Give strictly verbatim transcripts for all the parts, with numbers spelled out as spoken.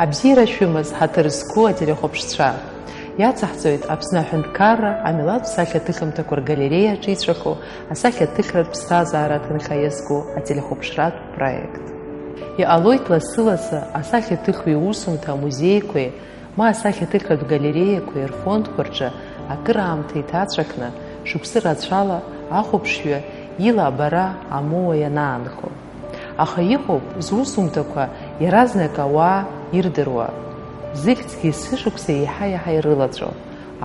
Абзиара шәымаз, ҳаҭыр зқәу ателехәаԥшцәа! Иацаҳҵоит Аԥсны аҳәынҭқарра амилаҭтә сахьаҭыхымҭақәа ргалереиаҿы иҵәаху асахьаҭыхратә ԥсҭазаара аҭынха иазку ателехәаԥшратә проект. Иҟалоит лассы-лассы асахьаҭыхҩы иусумҭа амузеиқәеи ма асахьаҭыхратә галереиақәеи рфондқәа рҿы акыраамҭа иҭаҵәахны, шықәсы рацәала ахәаԥшҩы ила абара амоуа ианаанхо. Аха иҟоуп зусумҭақәа иаразнак ауаа ирдыруа, зыхьӡгьы есышықәса еиҳа-еиҳа ирылаҵәо,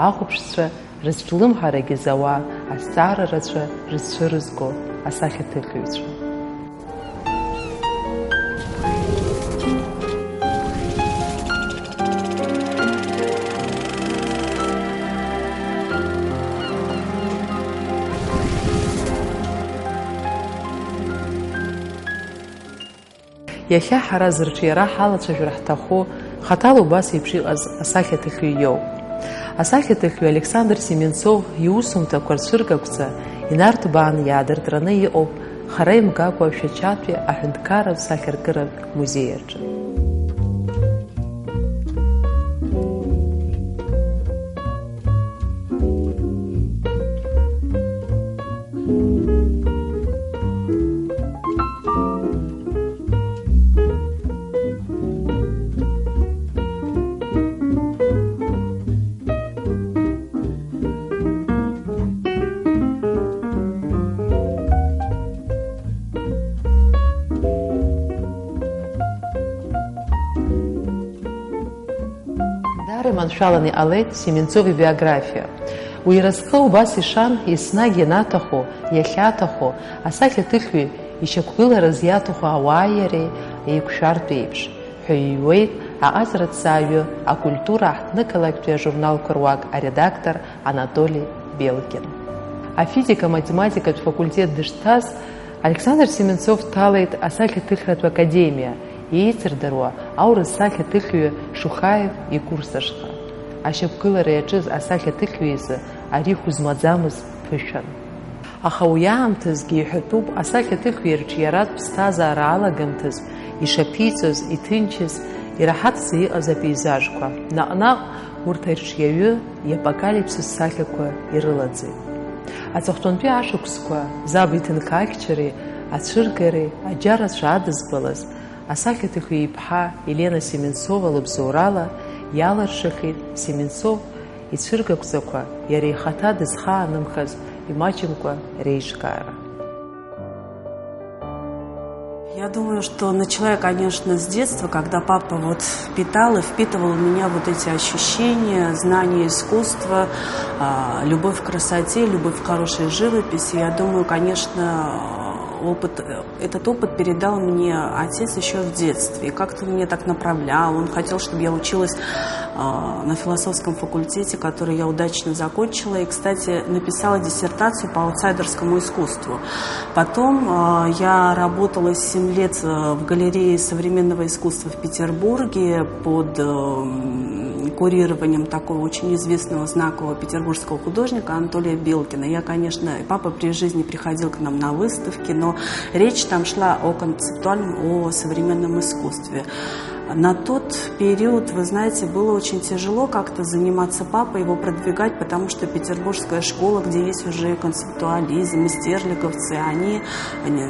ахәаԥшцәа рызҿлымҳарагьы зауа, азҵаара рацәа рызцәырызго асахьаҭыхҩцәа. Иахьа ҳара зырҽеира ҳалацәажәар ҳҭаху хаҭала убас еиԥш иҟаз асахьаҭыхҩы иоуп. Асахьаҭыхҩы Александр Семенцов иусумҭақәа рцәыргақәҵа инарҭбааны иаадыртраны иҟоуп хара имгакәа Шәачатәи аҳәынҭқарратә сахьаркыратә музеи аҿы. Даара иманшәаланы иҟалеит Семенцов ибиографиа. Уи иразҟы убас ишан, еснагь ианаҭаху, иахьаҭаху, асахьаҭыхҩы ишьақәгылараз иаҭаху ауааи иареи еиқәшәартә еиԥш, ҳәа иҩуеит аҟазараҭҵааҩы, акультура аҳҭнықалақьтәи ажурналқәа руак аредактор Анатоли Белкин. Афизика-математикатә факультет дышҭаз, Александр Семенцов дҭалеит асахьаҭыхратә академиа, еицырдыруа аурыс сахьаҭыхҩы Шухаев икурс ашҟа. Ашьақәгылара иаҿыз асахьаҭыхҩы изы ари хәы змаӡамыз ԥышәан. Аха уи аамҭазгьы иҳәатәуп асахьаҭыхҩы ирҿиаратә ԥсҭазаара алагамҭаз ишаԥиҵоз, иҭынчыз, ираҳаҭӡа иҟаз апеизажқәа. Наҟ-наҟ урҭ аирҿиаҩы иапокалипсис сахьақәа ирылаӡеит. Аҵыхәтәантәи ашықәсқәа, заб иҭынха ахьчареи ацәыргареи аџьарацәа адызбалаз, асахьаҭыхҩы иԥҳа Елена Семенцова лыбзоурала иалыршахьеит Семенцов ицәыргақәҵақәа, иара ихаҭа дызхаанымхаз имаҷымкәа реиҿкаара. Я думаю, что начала я, конечно, с детства, когда папа вот питал и впитывал в меня вот эти ощущения, знания искусства, а, любовь к красоте, любовь к хорошей живописи. Я думаю, конечно, опыт, этот опыт передал мне отец еще в детстве. И как-то он меня так направлял, он хотел, чтобы я училась, а, на философском факультете, который я удачно закончила. И, кстати, написала диссертацию по аутсайдерскому искусству. Потом, а, я работала семь лет, э, в галерее современного искусства в Петербурге под, эм, курированием такого очень известного, знакового петербургского художника Анатолия Белкина. Я, конечно, папа при жизни приходил к нам на выставки, но речь там шла о концептуальном, о современном искусстве. На тот период, вы знаете, было очень тяжело как-то заниматься папой, его продвигать, потому что петербургская школа, где есть уже концептуализм, и стерлиговцы, они, они,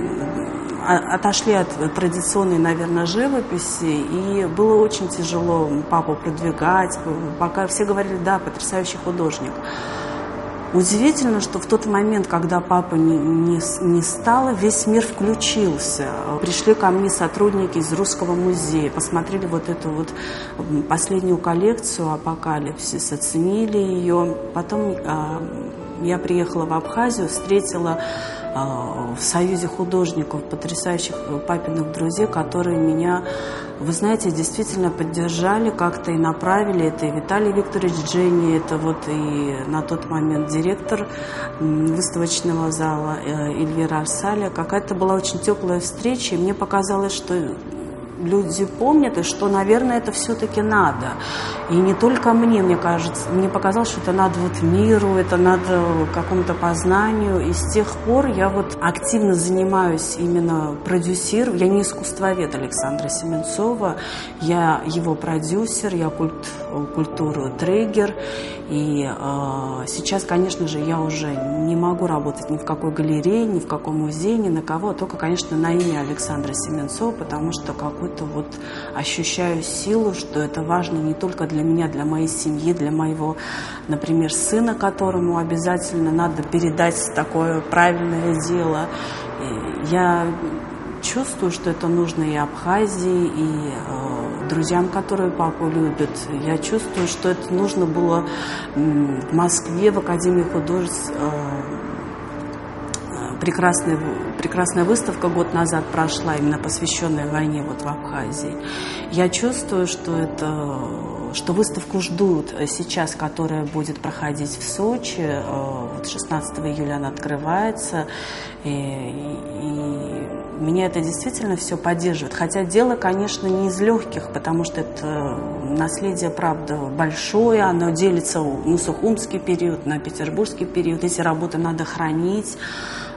а, отошли от традиционной, наверное, живописи, и было очень тяжело папу продвигать, пока все говорили: «Да, потрясающий художник». Удивительно, что в тот момент, когда папы не, не с- не стало, весь мир включился. Пришли ко мне сотрудники из Русского музея, посмотрели вот эту вот, м, последнюю коллекцию «Апокалипсис», оценили ее. Потом, а, я приехала в Абхазию, встретила, а, в Союзе художников потрясающих, э, папиных друзей, которые меня, вы знаете, действительно поддержали как-то и направили. Это и Виталий Викторович Дженни, это вот и на тот момент директор, м, выставочного зала, э, Эльвира Арсаля. Какая-то была очень теплая встреча, и мне показалось, что Люди помнят, и что, наверное, это все-таки надо. И не только мне, мне кажется, мне показалось, что это надо вот миру, это надо какому-то познанию. И с тех пор я вот активно занимаюсь именно продюсированием. Я не искусствовед Александра Семенцова, я его продюсер, я культ-, культуру трегер. И э, сейчас, конечно же, я уже не могу работать ни в какой галерее, ни в каком музее, ни на кого, а только, конечно, на имя Александра Семенцова, потому что какой-то вот ощущаю силу, что это важно не только для меня, для моей семьи, для моего, например, сына, которому обязательно надо передать такое правильное дело. И я чувствую, что это нужно и Абхазии, и э, друзьям, которые папу любят. Я чувствую, что это нужно было м, в Москве, в Академии художеств. Э, прекрасная, прекрасная выставка год назад прошла, именно посвященная войне вот в Абхазии. Я чувствую, что это, что выставку ждут сейчас, которая будет проходить в Сочи. Э, вот шестнадцатого июля она открывается. И, и меня это действительно все поддерживает. Хотя дело, конечно, не из легких, потому что это наследие, правда, большое, оно делится на сухумский период, на петербургский период. Эти работы надо хранить.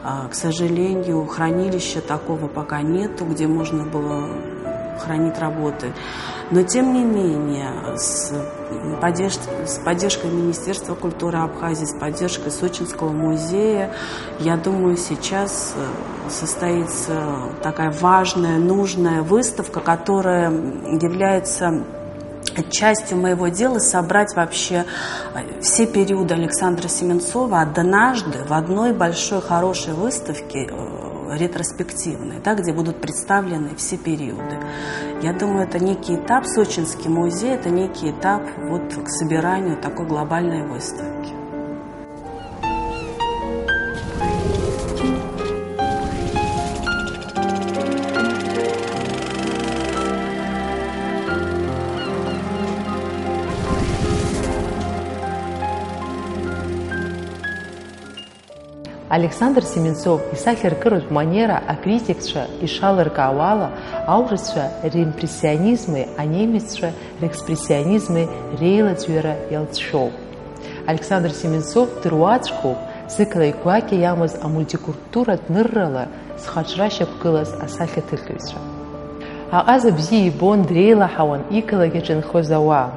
А, к сожалению, хранилища такого пока нету, где можно было хранить работы. Но, тем не менее, с, поддерж- с поддержкой Министерства культуры Абхазии, с поддержкой Сочинского музея, я думаю, сейчас э, состоится такая важная, нужная выставка, которая является частью моего дела собрать вообще э, все периоды Александра Семенцова однажды в одной большой хорошей выставке э, ретроспективной, да, где будут представлены все периоды. Я думаю, это некий этап, Сочинский музей, это некий этап вот к собиранию такой глобальной выставки. Александр Семенцов исахьаркыратә манера акритикцәа ишалыркаауала, аурысцәа римпрессионизми анемеццәа рекспрессионизми реилаӡҩара иалҵшәоуп. Александр Семенцов дыруаӡәкуп зықала игәакьа иамаз амультикультуратә ныррала зхаҿра шьақәгылаз асахьаҭыхҩцәа. Аҟаза бзиа ибон, дреилаҳауан иқалақь аҿы инхоз ауаа.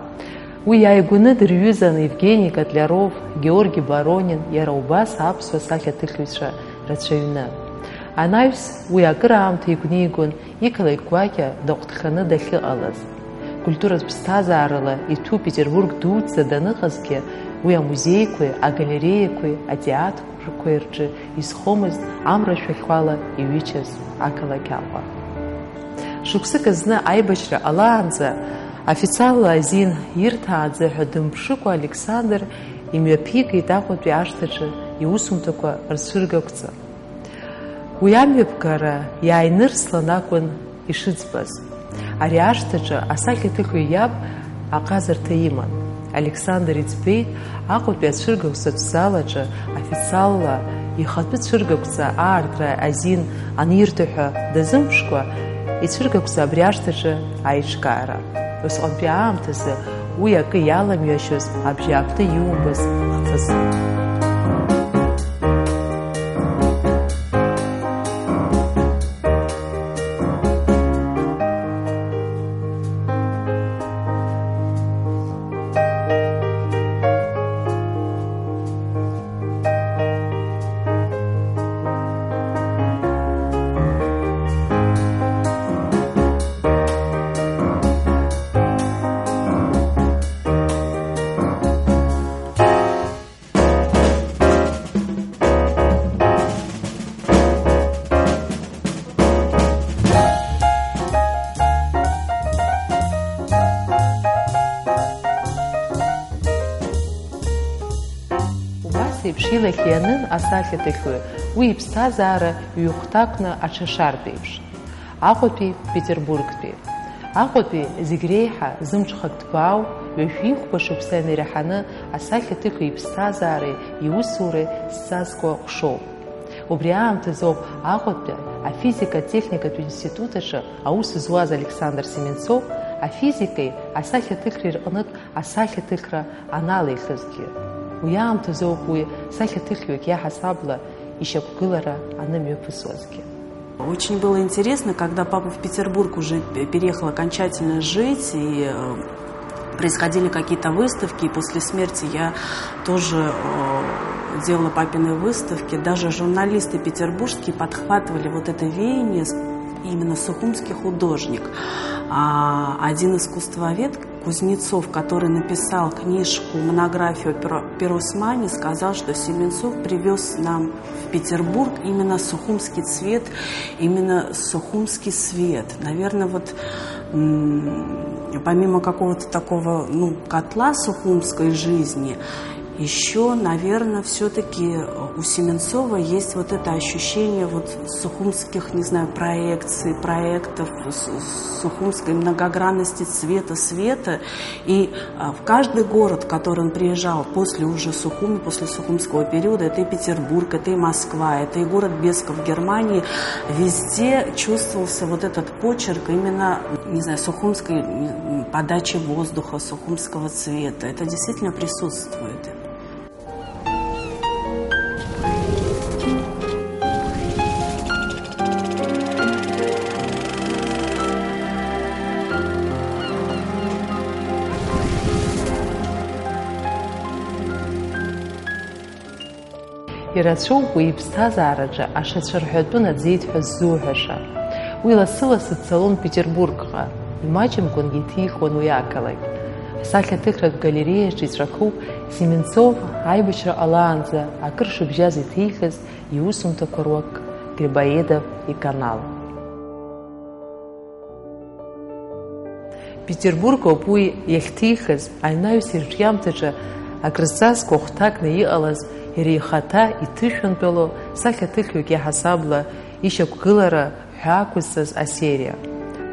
Уи иааигәаны дырҩызан Евгени Котляров, Георги Боронин, иара убас аԥсуа сахьаҭыхҩцәа рацәаҩны. Анаҩс, уи акыраамҭа игәнигон, иқалақь гәакьа даҟәҭханы дахьыҟалаз. Культуратә ԥсҭазаарала иҭәу Петербург дуӡӡа даныҟазгьы, уи амузеиқәеи агалереиақәеи атеатрқәеи рҿы изхомызт амра шәахәала иҩычаз ақалақь Аҟәа. Шықәсык азны аибашьра ҟалаанӡа, официалла азин ирҭааӡа ҳәа дымԥшыкәа Александр имҩаԥигеит Аҟәатәи ашҭаҿы иусумҭақәа рцәыргақәҵа. Уи амҩаԥгара иааинырслан акәын ишыӡбаз. Ари ашҭаҿы асахьаҭыхҩы иаб аҟазарҭа иман. Александр иӡбеит, Аҟәатәи ацәыргақәҵатә зал аҿы официалла ихатәы цәыргақәҵа аартра азин анирҭо ҳәа дазымԥшкәа, ицәыргақәҵа абри ашҭаҿы аиҿкаара. Усҟантәи аамҭазы уи акы иаламҩашьоз абжьааԥны иумбаз хҭысын. Убас еиԥш илахь ианын асахьаҭыхҩы, уи иԥсҭазаара ҩ-хәҭакны аҽашартә еиԥш. Аҟәатәи Петербургтәи. Аҟәатәи зегь реиҳа зымҽхак ҭбаау, ҩажәи хәба шықәса инареиҳаны асахьаҭыхҩы иԥсҭазаареи иусуреи зҵазкуа ҟәшоуп. Убри аамҭазоуп Аҟәатәи Афизика-техникатә институт аҿы аус зуаз Александр Семенцов афизикеи асахьаҭыхреи рҟнытә асахьаҭыхра аналихызгьы, уи аамҭазоуп уи сахьаҭыхҩык иаҳасабала ишьақәгылара анымҩаԥысуазгьы. Очень было интересно, когда папа в Петербург уже п-, переехал окончательно жить, и, э, происходили какие-то выставки, и после смерти я тоже, э, делала папины выставки. Даже журналисты петербургские подхватывали вот это веяние с-, именно сухумский художник. А один искусствовед, Кузнецов, который написал книжку, монографию о Пир-, Пиросмане, сказал, что Семенцов привез нам в Петербург именно сухумский цвет, именно сухумский свет. Наверное, вот, м, помимо какого-то такого, ну, котла сухумской жизни, еще, наверное, все-таки у Семенцова есть вот это ощущение вот сухумских, не знаю, проекций, проектов, с-, сухумской многогранности цвета, света. И, а, в каждый город, в который он приезжал после уже Сухуми, после сухумского периода, это и Петербург, это и Москва, это и город Бесков в Германии, везде чувствовался вот этот почерк именно, не знаю, сухумской, м, подачи воздуха, сухумского цвета. Это действительно присутствует. Ирацәоуп уи иԥсҭазаараҿы ашацәа рҳәатәы наӡеит ҳәа ззуҳәаша. Уи лассы-лассы дцалон Петербургҟа, имаҷымкәангьы иҭихуан уи ақалақь. Асахьаҭыхратә галереиаҿы иҵәахуп Семенцов аибашьра ҟалаанӡа акыр шыбжьаз иҭихыз иусумҭақәа руак Грибоедов иканал. Петербург ауп уи иахьҭихыз, анаҩс ирҿиамҭаҿы акрызҵазкуа хәҭакны иҟалаз, иара ихаҭа иҭышәынтәало сахьаҭыхҩык иаҳасабала ишьақәгылара ҳәа ақәызҵаз асериа.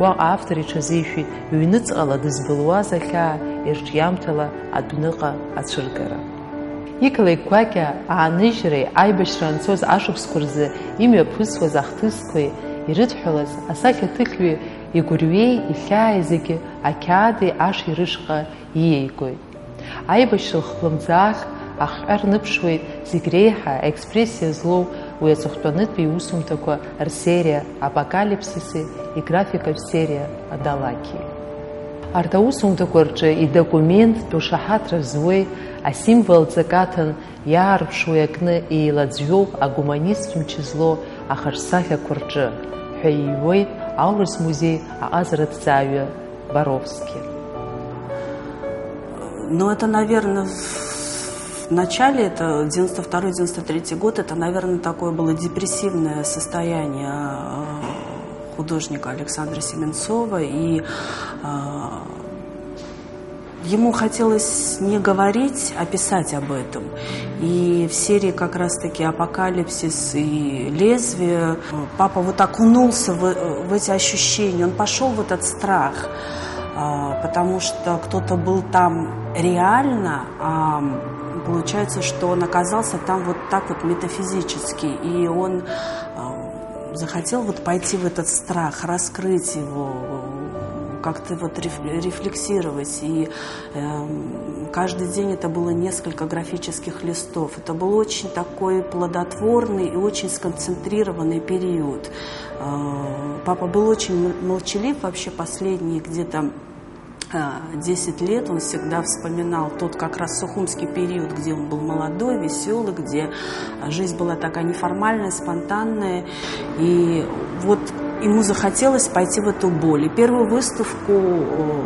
Уаҟа автор иҽазишәеит ҩныҵҟала дызбылуаз ахьаа ирҿиамҭала адәныҟа ацәыргара. Иқалақь гәакьа ааныжьреи аибашьра анцоз ашықәсқәа рзы имҩаԥысуаз ахҭысқәеи ирыдҳәалаз асахьаҭыхҩы игәырҩеи ихьааи зегьы ақьаади ашеи рышҟа ииеигоит. Аибашьра лхлымӡаах ахҟьа рныԥшуеит зегь реиҳа аекспрессиа злоу уи аҵыхәтәантәи иусумҭақәа рсериа Апокалипсиси играфикатә сериа Адалақьи. Арҭ аусумҭақәа рҿы идокумент ду шаҳаҭра зуеи асимвол ҵакы аҭан иаарԥшуеи акны еилаӡҩоуп агуманист мчы злоу ахаҿсахьақәа рҿы ҳәа иҩуеит аурыс музеи аҟазараҭҵааҩы Боровски. Ну, это, наверное, в начале, это девяносто второй, девяносто третий год, это, наверное, такое было депрессивное состояние, э, художника Александра Семенцова, и, э, ему хотелось не говорить, а писать об этом. И в серии как раз-таки «Апокалипсис» и «Лезвие» папа вот окунулся в, в эти ощущения, он пошёл в этот страх, а, потому что кто-то был там реально, а получается, что он оказался там вот так вот метафизически, и он, а, захотел вот пойти в этот страх, раскрыть его, как-то вот реф-, рефлексировать. И, эм, каждый день это было несколько графических листов. Это был очень такой плодотворный и очень сконцентрированный период. Э, папа был очень м-, молчалив вообще последние где-то, э, десять лет. Он всегда вспоминал тот как раз сухумский период, где он был молодой, весёлый, где, э, жизнь была такая неформальная, спонтанная. И вот ему захотелось пойти в эту боль. И первую выставку, э,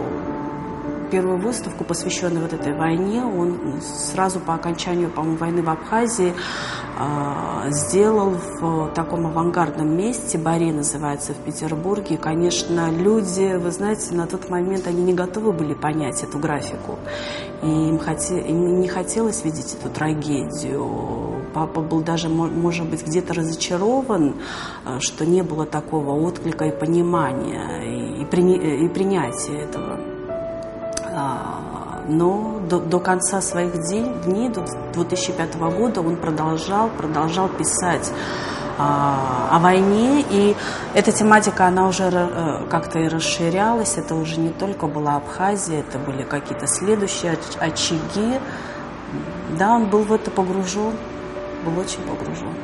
первую выставку, посвящённую вот этой войне, он сразу по окончанию, по-моему, войны в Абхазии, а, сделал в таком авангардном месте, Баре называется, в Петербурге. И, конечно, люди, вы знаете, на тот момент они не готовы были понять эту графику. И им хоте-, им не хотелось видеть эту трагедию. Папа был даже, мо-, может быть, где-то разочарован, э, что не было такого отклика и понимания, и, и прини-, и принятия этого. А, но До, до конца своих день, дней, до две тысячи пятого года он продолжал, продолжал писать а, о войне. И эта тематика, она уже ра- э, как-то и расширялась. Это уже не только была Абхазия, это были какие-то следующие оч- очаги. Да, он был в это погружен, был очень погружен.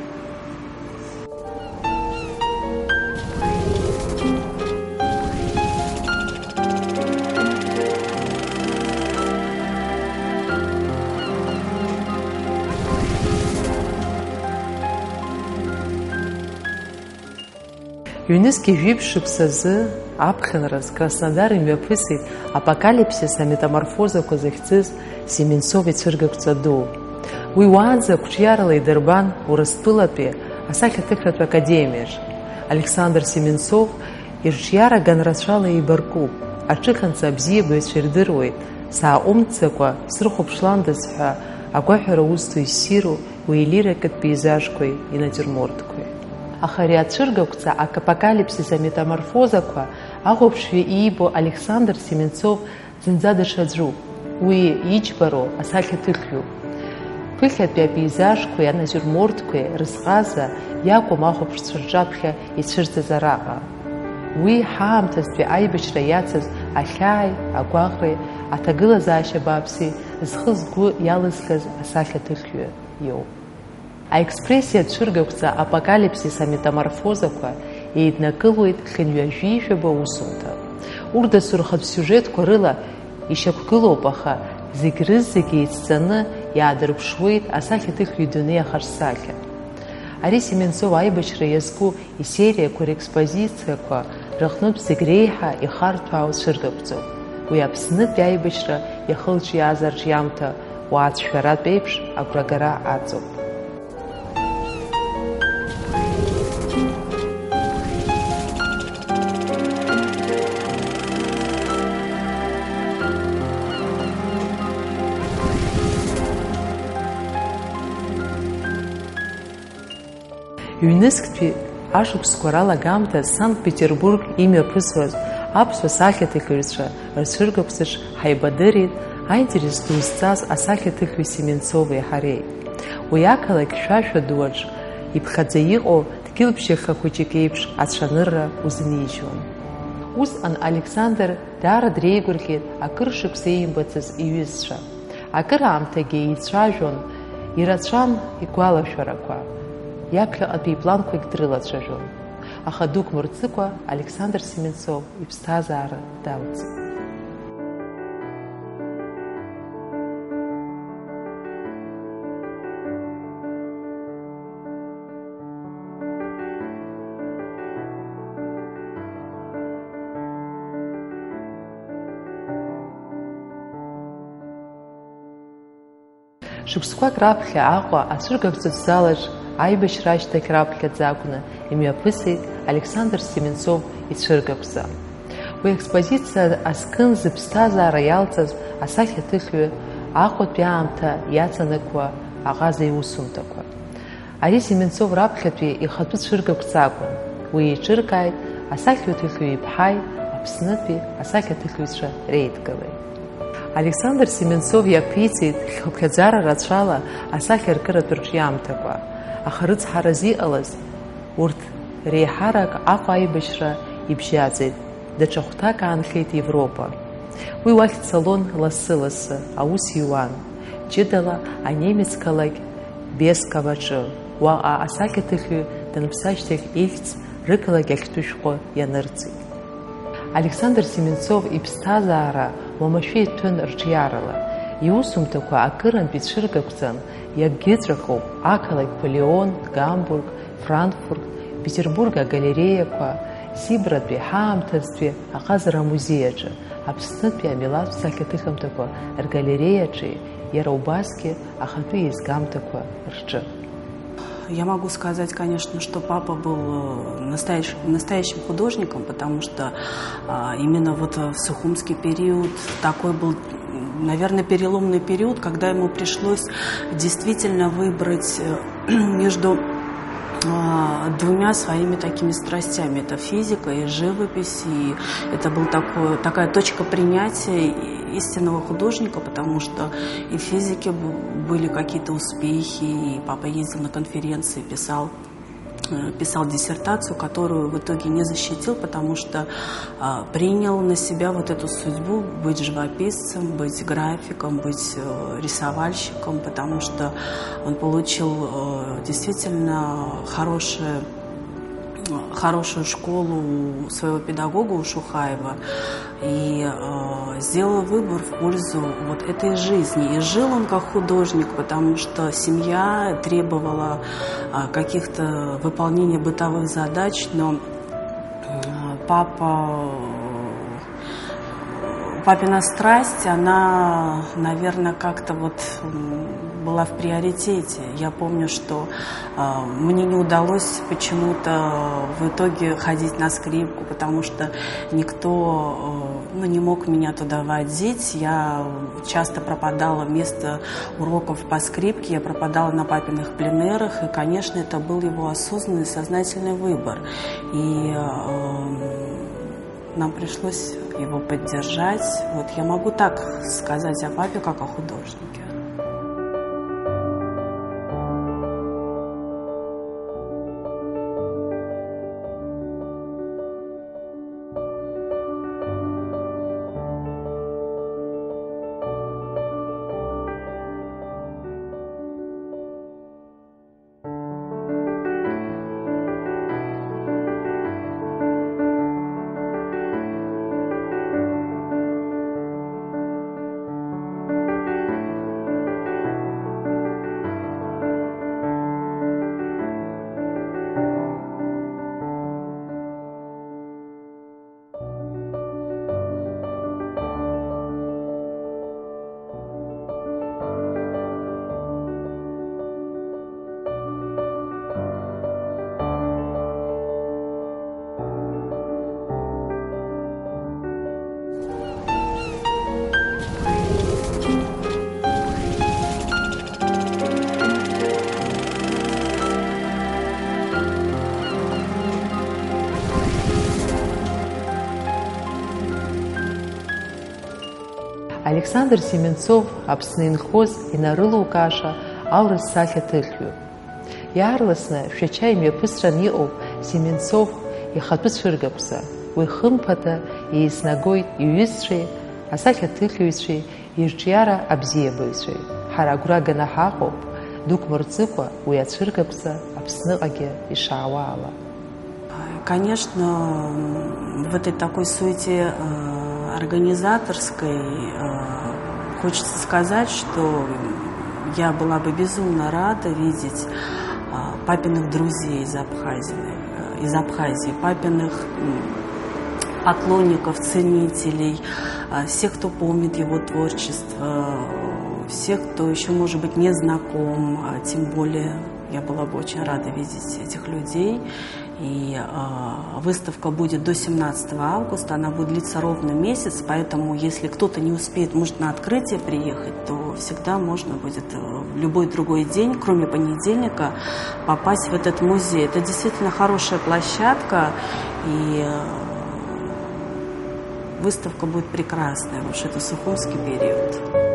Ҩнызқьи жәиԥшь шықәса азы аԥхьанраз Краснодар имҩаԥысит Апокалипсис аметаморфозақәа захьӡыз Семенцов ицәыргақәҵа ду. Уи уаанӡа ақәҿиарала идырбан Урыстәылатәи асахьаҭыхратә академиаҿ. Александр Семенцов ирҿиара ганрацәала еибаркуп, аҽыханӡа абзиабаҩцәа ирдыруеит, сааҟәымҵӡакәа срыхәаԥшландаз ҳәа агәаҳәара ус ду иссиру уи илирикатә пейзажқәеи инатиурмортқәеи. Аха ари ацәыргақәҵа апокалипсис аметаморфозақәа ахәаԥшҩы иибо Александр Семенцов зынӡа даҽаӡәуп. Уи иџьбароу асахьаҭыхҩуп. Ԥыхьатәи апейзажқәеи анатиурмортқәеи рызҟаза иакәым ахәаԥшцәа рҿаԥхьа ицәырҵыз араҟа. Уи ҳаамҭазтәи аибашьра иацыз ахьааи, агәаҟреи, аҭагылазаашьа бааԥси зхы-згәы иалызгаз асахьаҭыхҩы иоуп. Аекспрессиа цәыргақәҵа апокалипсис аметаморфозақәа еиднакылоит хынҩажәи жәаба усумҭа. Урҭ дасу рхатә сиужетқәа рыла ишьақәгылоуп, аха зегь рызегь еицҵаны иаадырԥшуеит асахьаҭыхҩы идунеи ахаҿсахьа. Ари Семенцов аибашьра иазку исериақәа рекспозициақәа рыҟнытә зегь реиҳа ихарҭәаау цәыргақәҵоуп. Уи Аԥснытәи аибашьра иахылҿиааз арҿиамҭа уааҵәшәаратә еиԥш агәрагара аҵоуп. Ҩнызқьтәи ашықәсқәа ралагамҭаз Санкт-Петербург имҩаԥысуаз аԥсуа сахьаҭыхҩцәа рцәыргақәҵаҿ ҳаибадырит аинтерес ду зҵаз асахьаҭыхҩы Семенцови ҳареи. Уи ақалақь хьшәашәа ду аҿ иԥхьаӡа иҟоу дгьылбжьаха хәыҷык еиԥш ацәанырра узынижьуан. Усҟан Александр даара дреигәырӷьеит акыр шықәса иимбацыз иҩызцәа. Акыраамҭагьы еицәажәон, ирацәан игәалашәарақәа, иаԥхьаҟатәи ипланқәагь дрылацәажәон. Аха дук мырҵыкәа Александр Семенцов иԥсҭазаара далҵит. Шықәсқәак раԥхьа Аҟәа ацәыргақәҵатә залаҿ аибашьра ашьҭахь раԥхьаӡа акәны имҩаԥысит Александр Семенцов ицәыргақәҵа. Уи аекспозициа азкын зыԥсҭазаара иалҵыз асахьаҭыхҩы Аҟәатәи аамҭа иаҵанакуа аҟаза иусумҭақәа. Ари Семенцов раԥхьатәи ихатәы цәыргақәҵа акәын. Уи еиҿыркааит асахьаҭыхҩы иԥҳаи Аԥснытәи асахьаҭыхҩцәа реидгылеи. Александр Семенцов иақәиҵеит хыԥхьаӡара рацәала асахьаркыратә рҿиамҭақәа, аха рыцҳараз иҟалаз урҭ реиҳарак Аҟәа аибашьра ибжьаӡит, даҽа хәҭак аанхеит Европа. Уи уахь дцалон лассы-лассы, аус иуан, ҷыдала анемец қалақь Бесков аҿы, уаҟа асахьаҭыхҩы данԥсы ашьҭахь ихьӡ рықалақь ахьтәы шәҟәы ианырҵеит. Александр Семенцов иԥсҭазаара уамашәа иҭәын рҿиарала, иусумҭақәа акырынтә ицәыргақәҵан, иагьыҵәахуп ақалақь Полион, Гамбург, Франкфурт, Петербург агалереиақәа, Сибратәи ҳаамҭазтәи аҟазара амузеи аҿы, Аԥснытәи амилаҭтә сахьаҭыхымҭақәа ргалереиаҿи иара убасгьы ахатәы еизгамҭақәа рҿы. Я могу сказать, конечно, что папа был э, настоящим, настоящим художником, потому что а, именно вот в сухумский период такой был, наверное, переломный период, когда ему пришлось действительно выбрать э, между а, двумя своими такими страстями. Это физика и живопись. И это была такая точка принятия. истинного художника, потому что и в физике бу- были какие-то успехи, и папа ездил на конференции, писал, э, писал диссертацию, которую в итоге не защитил, потому что а, принял на себя вот эту судьбу быть живописцем, быть графиком, быть э, рисовальщиком, потому что он получил э, действительно хорошее хорошую школу у своего педагога, у Шухаева, и э, сделал выбор в пользу вот этой жизни. И жил он как художник, потому что семья требовала э, каких-то выполнения бытовых задач, но э, папа папина страсть, она, наверное, как-то вот м, была в приоритете. Я помню, что а, мне не удалось почему-то в итоге ходить на скрипку, потому что никто э, ну, не мог меня туда водить. Я часто пропадала вместо уроков по скрипке, я пропадала на папиных пленэрах, и, конечно, это был его осознанный, сознательный выбор. И э, нам пришлось его поддержать. Вот я могу так сказать о папе, как о художнике. Александр Семенцов Аԥсны инхоз инарылукааша аурыс сахьаҭыхҩы. Иаарласны Шәача имҩаԥысран иҟоуп Семенцов ихатәы цәыргақәҵа, уи хымԥада еизнагоит иҩызцәеи, асахьаҭыхҩҩцәеи, ирҿиара абзиабаҩцәеи. Ҳара агәра ганы ҳаҟоуп, дук мырҵыкәа уи ацәыргақәҵа Аԥсныҟагьы ишаауа ала. Конечно, в этой такой суете э, организаторской э, хочется сказать, что я была бы безумно рада видеть э, папиных друзей из Абхазии, э, из Абхазии, папиных м, поклонников, ценителей, э, всех, кто помнит его творчество, э, всех, кто еще, может быть, не знаком, э, тем более я была бы очень рада видеть этих людей. И э, выставка будет до семнадцатого августа, она будет длиться ровно месяц, поэтому если кто-то не успеет, может, на открытие приехать, то всегда можно будет э, в любой другой день, кроме понедельника, попасть в этот музей. Это действительно хорошая площадка, и э, выставка будет прекрасная, потому что это сухумский период.